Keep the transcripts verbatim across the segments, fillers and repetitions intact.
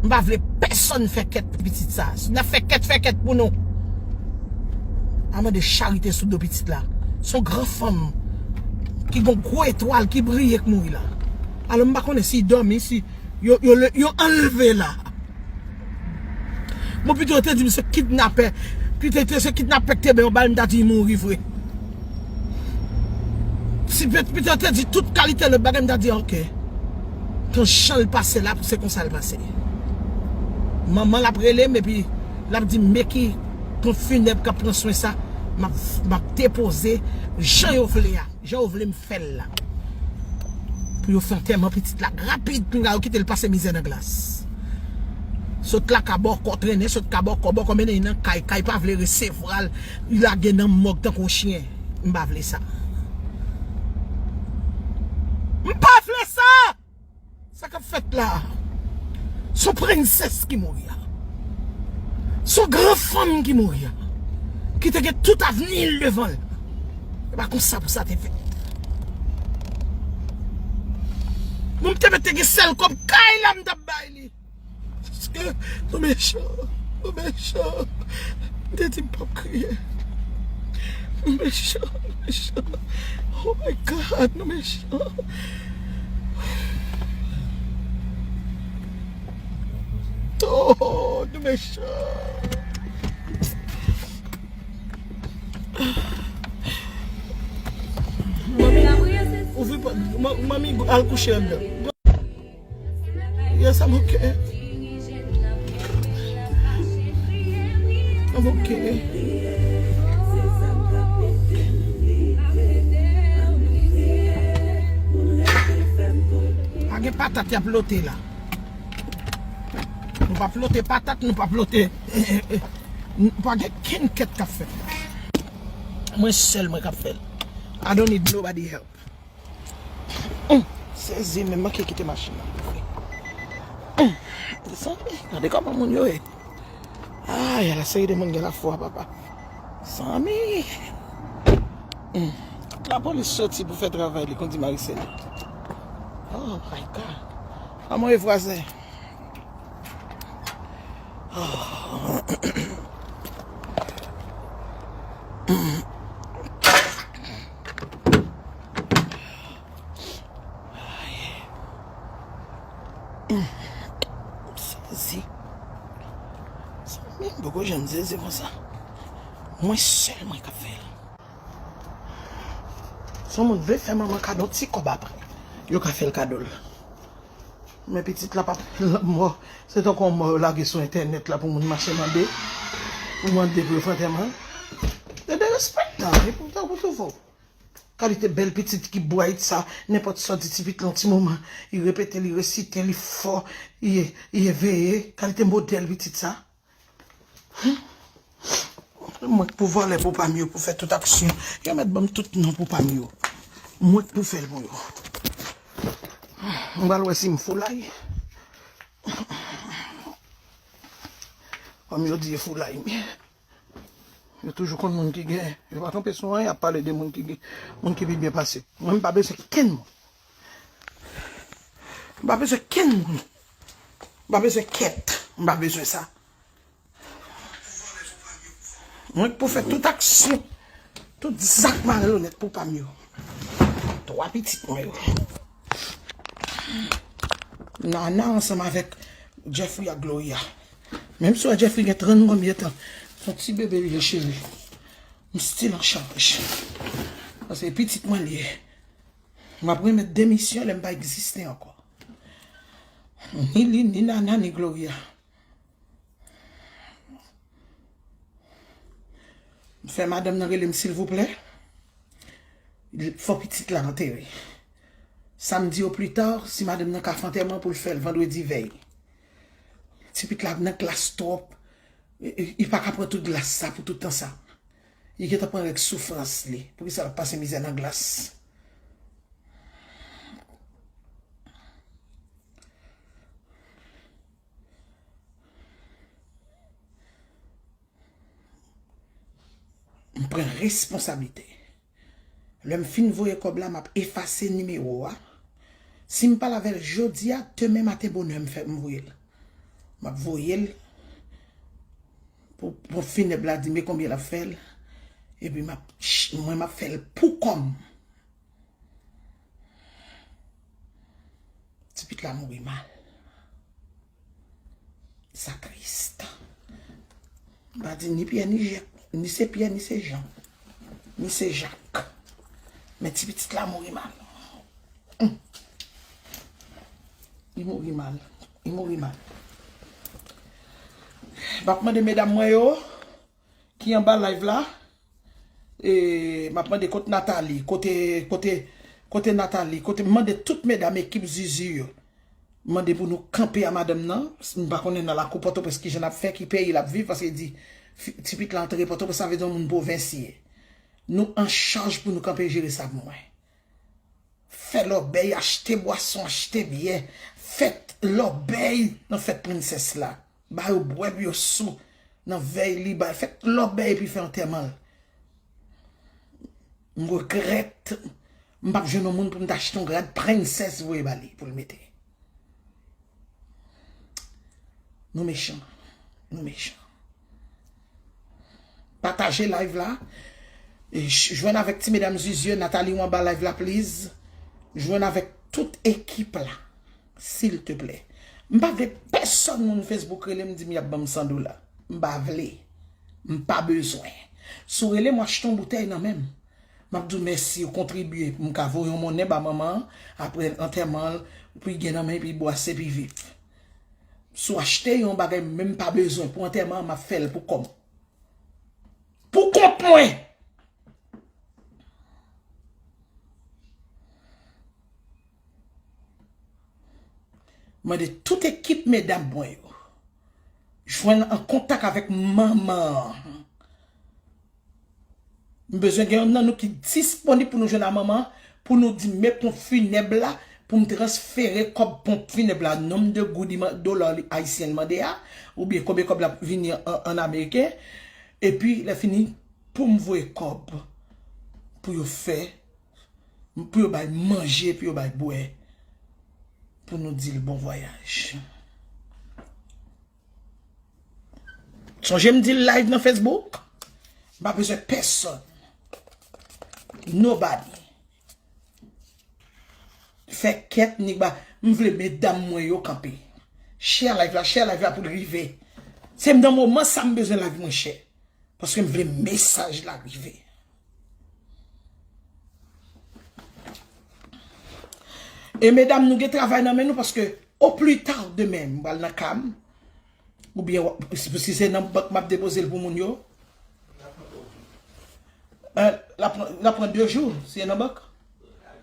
M pa vle pèsonn fè kèt pou pitit sa. Si n ap fè kèt, fè kèt pou nou. A mande charite sou do pitit la. Se yon gran fanm ki gen gwo etwal ki briye k mouri la. Alò m pa konnen si dòmi, si yo, yo, yo anlve la. Bon, pito yo te di m se kidnapè. Pito yo te se kidnapè ki te bay yon bal, m ta di li mouri vre. Si pito yo te di tout kalite lòt bagay, m ta di ok. Tan jan l pase la, se konsa l pase. Manman l ap rele m epi l ap di m men ki ponp finèb k ap pran swen sa. M ap, m ap depoze jan yo vle a, jan yo vle m fè l la. Pou yo fè antèman pitit la rapid, kounye a yo kite l pase mizè nan glas. Sot la ka bòkò, trennen sot ka bòkò, bòkò mennen li nan kay, kay pa vle resevwa l, li lage nan mòg tankou yon chen. M pa vle sa. M pa vle sa! Sa k ap fèt la a, se yon prensès ki mouri a. Se yon gran fanm ki mouri a. Ki te gen tout avni l devan l. E pa konsa pou sa te fèt. Bon, m te mèt te gen sèl kòb kay la m t ap bay li. Paske nou mechan, nou mechan. M te di m p ap kriye. Nou mechan, nou mechan. Oh my God, nou mechan. Oh, nou mechan. Ouvri pòt, manmi al kouche anndan. Yes, I'm okay. I'm okay. Pa gen patat y ap lote la. Nou p ap lote patat, nou p ap lote. Nou pa gen kenn kèt k ap fèt la. Mwen sèl mwen k ap fè l. I don't need nobody help. Hum, sezi, men manke kite machin nan. Hum, desann, gade kòman moun yo ye. Ay, ala seri de moun gen lafwa, papa. Zanmi. Hum, lapolis soti pou fè travay li, kondi Mariseli. Oh my God. Kòman ye vwazen? Sezi. Sa menm poko janm sezi konsa. Mwen sèl mwen k ap fè l. Si yon moun vle fè manman kado yon ti kòb apre, yo ka fè l kado l. Men pitit la p ap mò. Se tankou yon mò yo lage sou entènèt la pou moun mache mande. Pou mande pou yo fè antèman. Se derespektan, e pou tankou tou fò. Kalite bèl pitit ki bright sa, nenpòt sa w di ti pitit la yon ti moman, li repete, li resite, li fò, li, li eveye. Kalite modèl pitit sa. Mwen k pou vòlè pou pa m yo, pou fè tout aksyon. Yo mèt ban m tout non pou pa m yo. Mwen k pou fè l pou yo. M pral wè si m foulay. Kòm yo di e foulay m ye. Yo toujou konn moun ki gen. Yo pa kanpe sou anyen, y ap pale de moun ki gen, moun ki pi byen pase. Mwen, m pa bezwen kenn moun. M pa bezwen kenn moun. M pa bezwen kèt. M pa bezwen sa. Mwen k pou fè tout aksyon, tout zak malonèt pou pa m yo. Twa pitit mwen yo. Nana ansanm avèk Jeffrey ak Gloria. Menm si w wè Jeffrey gen trannwa, konbyen tan? Se yon ti bebe l ye, cheri. M still an chaj. Paske pitit mwen l ye. M ap remèt demisyon lè m pa egziste ankò. Ni li, ni Nana, ni Gloria. M fè madanm nan rele m silvouplè. Fò pitit la antere. Samdi oplita, si madanm nan ka fè antèman pou l fè l vandredi vèy. Ti pitit la nan glas twòp. Li, li, li pa ka pran tout glas sa pou tout tan sa. Li gentan pran règ soufrans li. Poukisa l ap pase mizè nan glas? M pran responsablite. Lè m fin voye kòb la, m ap efase nimewo a. Si m pale avè l jodi a, demen maten bonè m fè m voye l. M ap voye l pou ponp finèb la di m konbyen l ap fè l. Epi m ap, mwen m ap fè l pou kò m. Ti pitit la mouri mal. Sa tris. M pa di ni Pyè ni Jèk, ni se Pyè, ni se Jan, ni se Jak. Men ti pitit la mouri mal. Hum. Li mouri mal. Li mouri mal. M ap mande medam mwen yo ki anba live la. E, m ap mande kot Nathalie, kote, kote, kote Nathalie, kote, m mande tout medam ekip Zuzu yo. M mande pou nou kanpe a madanm nan. M pa konnen nan lakou Pòtoprens kijan l ap fè, ki peyi l ap viv, paske di, fi- ti pitit la antre Pòtoprens, sa vle di yon moun pwovens ye. Nou an chaj pou nou kanpe jere sa pou mwen. Fè lòbèy, achte bwason, achte byè. Fèt lòbèy nan fèt prensès la. Ba yo bwè pou yo sou. Nan vèy li, ba fèt lòbèy epi fè antèman l. M regrèt, m p ap jwenn yon moun pou m ta achte yon rad prensès voye ba li pou l mete. Nou mechan. Nou mechan. Pataje live la. E j- jwenn avèk ti medam Zuzu, Nathalie ou anba live la, please. Jwenn avèk tout ekip la, silteplè. M pa vle pèsonn moun Facebook rele m di m y ap ban m san dola. M pa vle. M pa bezwen. Si w rele m, w achte yon boutèy nan men m. M ap di w mèsi, ou kontribye pou m ka voye yon monnen ba manman an, apre antèman l, pou l gen nan men, epi bwase, epi viv. Si w achte yon bagay, menm pa bezwen, pou antèman an, m ap fè l pou kò m. Pou kont mwen! Mande tout ekip medam mwen yo jwenn an kontak avèk manman an. M bezwen gen yonn nan nou ki disponib pou nou jwenn a manman an, pou nou di men ponp finèb la, pou m transfere kòb ponp finèb la, nonm de goud li man- dola li ayisyen li mande a, oubyen konbyen kòb l ap vini an, an ameriken, epi lè fini pou m voye kòb pou yo fè, pou yo bay manje, pou yo bay bwè, pou nou di l bon vwayaj. Sonje m di l live nan Facebook. M pa bezwen pèsonn. Nobody. Fè kèt ni ba. M vle medam mwen yo kanpe. Share live la, share live la pou l rive. Se nan moman sa m bezwen live mwen share. Paske m vle mesaj la rive. E medam, nou gen travay nan men nou paske o pli ta demen, m pral nan ka m. Oubyen, w- si, si se nan bank m ap depoze l pou moun yo. Eh, l ap pran, l ap pran de jou, si se nan bank.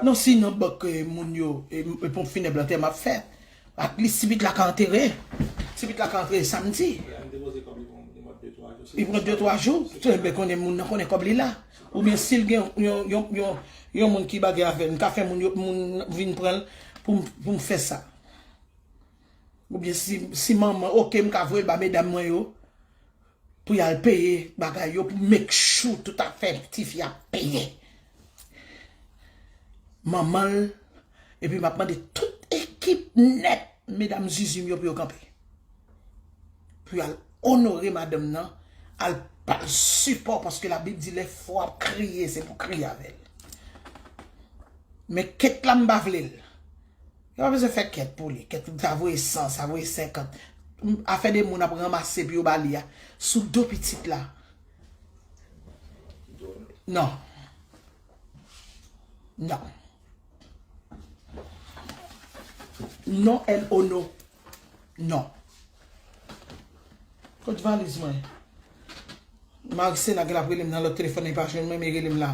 Non, si nan bank, eh, moun yo, e, e ponp finèb lan te m ap fè. At least, ti pitit la ka antere. Ti pitit la ka antere samdi. Li pran de, twa jou. Li pran de, twa jou. Se ben konnen moun nan konnen kòb li la. Oubyen si l gen yon, yon, yon, yon, yon moun ki bagay avè l, m ka fè moun yo, moun vin pran l pou m, pou m fè sa. Oubyen si, si manman, oke, m ka voye l ba medam mwen yo pou y al peye bagay yo, pou make sure tout afè tifi a peye. Manman l, epi m ap mande tout ekip nèt, medam Zuzu m yo pou yo kanpe. Pou y al onore madanm nan, al ba l sipò, paske Labib di lè fò ap kriye, se pou kriye avè l. Men kèt la m pa vle l. Yo pa bezwen fè kèt pou li. Kèt pou sa voye san, sa voye senkant. Afè de moun ap ranmase pou yo ba li a. Sou do pitit la. Non. Non. Non, L O non. Non. Kot valiz mwen? Marisela gen ap rele m nan lòt telefòn, li pa jwenn mwen, men rele m la.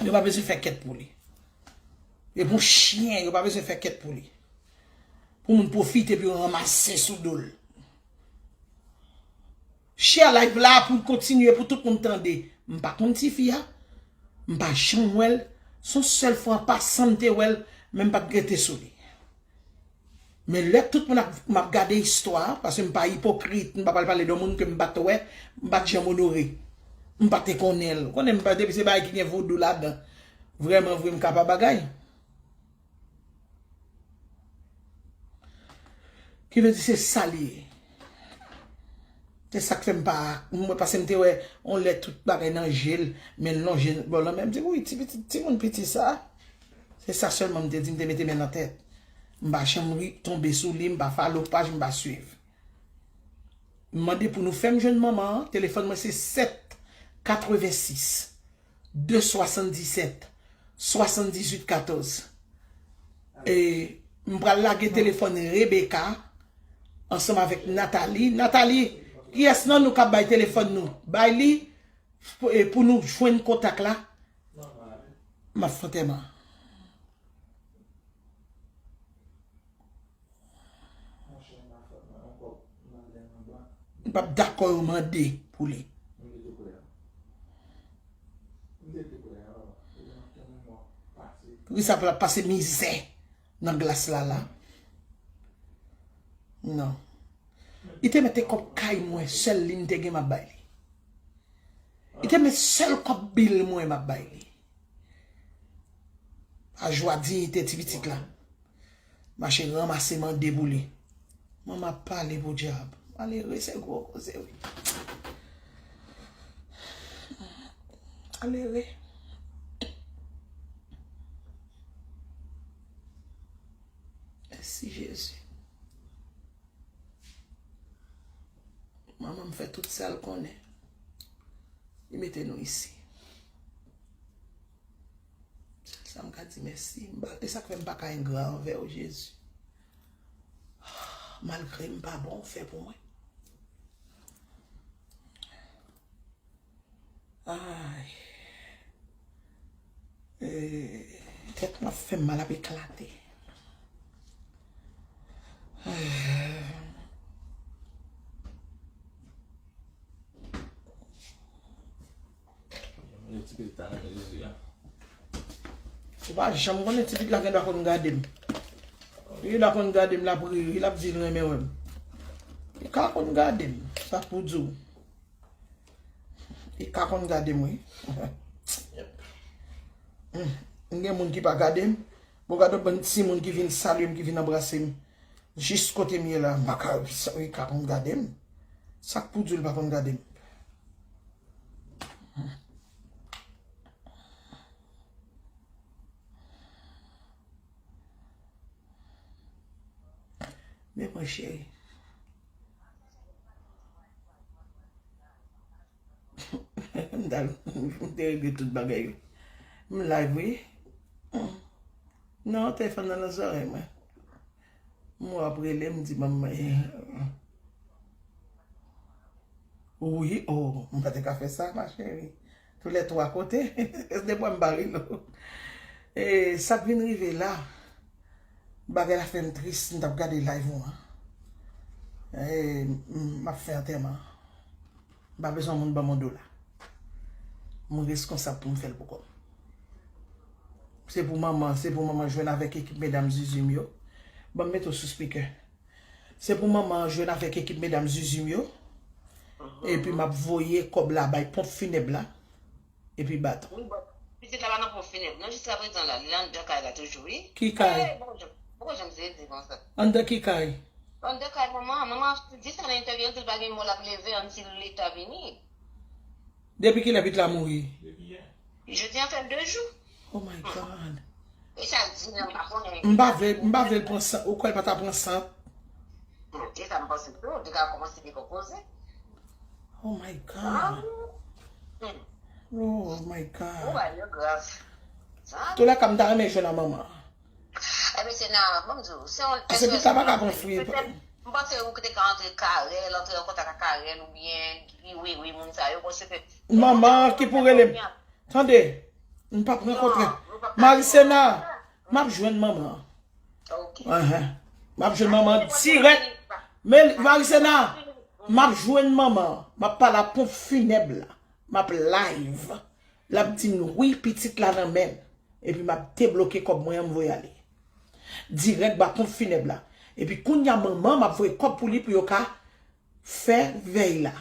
Yo pa bezwen fè kèt pou li. E pou chyen, yo pa bezwen fè kèt pou li. Pou moun pwofite pou yo ranmase sou do l. Share live la pou l kontinye, pou tout moun tande. M pa konn tifi a. M pa janm wè l. Se yon sèl fwa an pasan m te wè l, men m pa t rete sou li. Men lè tout moun ap, m ap gade istwa a, paske m pa ipokrit, m pa pral pale de yon moun ke m pa t wè, m pa t janm onore. M pa te konnen l. Ou konnen m pa, depi se bagay ki gen vodou ladan. Vrèman vre, m ka pa bagay. Ki vle di se sa li ye. Se sa k fè m pa, mwen, paske m te wè yon lè tout bagay nan je l, men l lonje bò l nan men, m di, wi, ti pitit, timoun piti sa. Se sa sèlman m te di, m te mete men nan tèt. M pa janm ri, tonbe sou li, m pa follow paj, m pa swiv. M mande pou nou fè m jwenn manman an, telefòn mwen se sèt katrevensis de swasanndisèt swasanndizuit katòz. E m pral lage telefòn Rebecca ansanm avèk Nathalie. Nathalie, kiyès nan nou k ap bay telefòn nou? Bay li, e pou nou jwenn kontak la. M ap fè antèman. M p ap dakò yo mande pou li. Pou ki sa pou l ap pase mizè nan glas la la? Non. Li te mete kòb kay mwen, sèl li m te gen m ap bay li. Li te met sèl kòb bil mwen m ap bay li. A jwa diyite ti pitit la. Mache ranmase mande pou li. Manman ap pale pou dyab. Malere se gwo koze wi. Malere. Mèsi Jezi. Manman m fè tout sa l konnen. Li mete nou isi. Sèl sa m ka di mèsi. M pa, e sa k fè m pa ka engra anvè w, Jezi. Malgre m pa bon, w fè pou mwen. Ay. Eh, tèt mwen ap fè m mal, ap eklate. Eh. Mwen ti pitit la nan men Jezi a. Ou pa janm konnen ti pitit la gen dwa konn gade m. Li la konn gade m, l ap ri, l ap di l renmen wè m. Li ka konn gade m, sa k pou di w. Li ka konn gade m, wi. Yep. Hmm. M gen moun ki pa gade m. Bon, gade yon bann timoun ki vin salye m, ki vin anbrase m. Jis kote m ye la, m pa ka, sa, li ka konn gade m. Sa k pou di l pa konn gade m? Men mwen cheri. M t al, m te regle tout bagay yo. M live, wi. Non, telefòn nan nan zòrèy mwen. M wè w ap rele m, di manman. Wi, oh, m pa te ka fè sa, ma chérie. Tou lè twa kote. Se de bwa m pa rele w. E sa k vin rive la, bagay la fè m tris, m t ap gade live ou an. E m, m ap fè antèman. M pa bezwen moun ban m yon dola. M reskonsab pou m fè l pou kò m. Se pou manman, se pou manman jwenn avèk ekip medam Zuzu m yo. Ban m mete w sou speaker. Se pou manman an jwenn avèk ekip medam Zuzu m yo. Epi m ap voye kòb la bay ponp finèb la. Epi baton. Wi, bon. Pitit la pa nan ponp finèb. Non, jiskaprezan la, li anndan kay la toujou, wi. Ki kay? Eh, bon, jan, bon, jan m se di konsa. Anndan ki kay? Anndan kay manman. Manman di sa nan entèvyou, di l pa gen mò l ap leve ann si Leta vini. Depi kilè pitit la mouri? Jodi an fè de jou. Oh my God. E sa l di nan m pa konnen. M pa vle, m pa vle l pran sant. Ou kwè l pa ta pran sant? Hmm, e sa m panse tou, li ka kòmanse dekonpoze. Oh my God. Oh my God. Ou wè, yo grav. Tou lè ka m ta renmen jwenn a manman. Ebyen, se nan, ban m di w, se yon... Ase pitit la pa ka pran fwi. M panse ou te ka antre Karèl, antre an kontak ak Karèl oubyen Guy Wewe, moun sa yo, paske... Manman ki pou rele m. Tande, m p ap rankontre. Marisena, m ap jwenn manman an. Ok. Enhen. M ap jwenn manman an dirèk. Men, Marisena, m ap jwenn manman an. M ap pale ak ponp finèb la. M ap live. L ap di m wi, pitit la nan men l. Epi m ap debloke kòb mwen an, m voye ale. Dirèk ba ponp finèb la. Epi kounye a manman, m ap voye kòb pou li pou yo ka fè vèy la.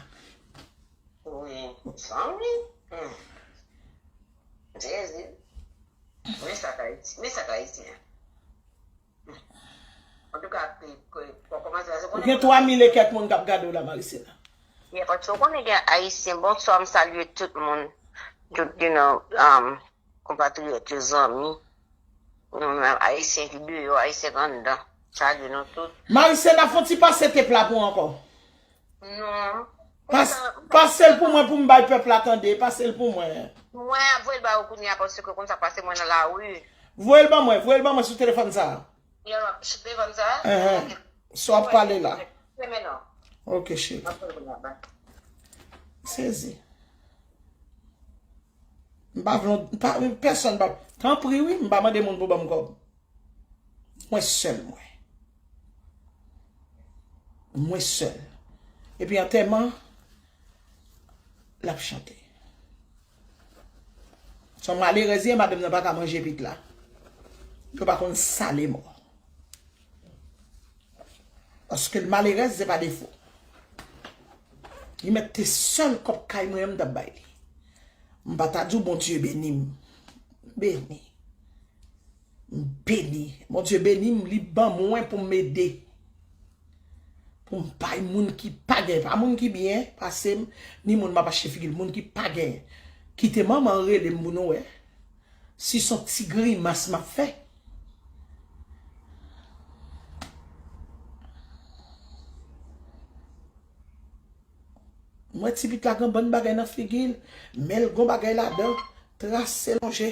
Wi, zanmi. Hmm. Jezi. Men sa k Ayiti, men sa k Ayisyen. Antouka, ke, ke, pou kòmanse, se Gen twa mil e kèk moun k ap gade w la, Marisela. Yeah, paske w konnen gen Ayisyen. Bonswa, m salye tout moun. Tout, you know, um, konpatriyòt yo, zanmi. Nou menm, Ayisyen ki deyò, Ayisyen ki anndan. Salye nou tout. Marisela, fè yon ti pase tep la pou ankò. Non. Pas, pase l pou mwen, pou m bay pèp la tande. Pase l pou mwen. Mwen ap voye l ba ou kounye a paske konn sa pase mwen nan lari. Voye l ban mwen, voye l ban mwen sou telefòn sa a. Yo, sou telefòn sa a? Enhen. Sa w ap pale la. Renmen non. Ok, cheri. M ap voye l kounye a, bye. Sezi. M pa vle, m pa, pèsonn pa. Tanpri, wi, m pa mande moun pou ban m kòb. Mwen sèl, mwen. Mwen sèl. Epi antèman, l ap chante. Se yon malerèz li ye, madanm nan pa ka manje pit la. Yo pa konn sale mò. Paske l malerèz, se pa defo. Li mèt te sèl kòb kay mwen an, m t ap bay li. M pa ta di w Bondye beni m. Beni. M beni. Bondye beni m, li ban mwen pou m ede. Pou m bay moun ki pa gen, pa moun ki byen pase m, ni moun m ap achte figi l, moun ki pa gen. Kite manman rele m pou nou wè. Si se yon ti grimas m ap fè. Mwen ti pit la gen bann bagay nan figi l, men l gon bagay ladan, trase lonje.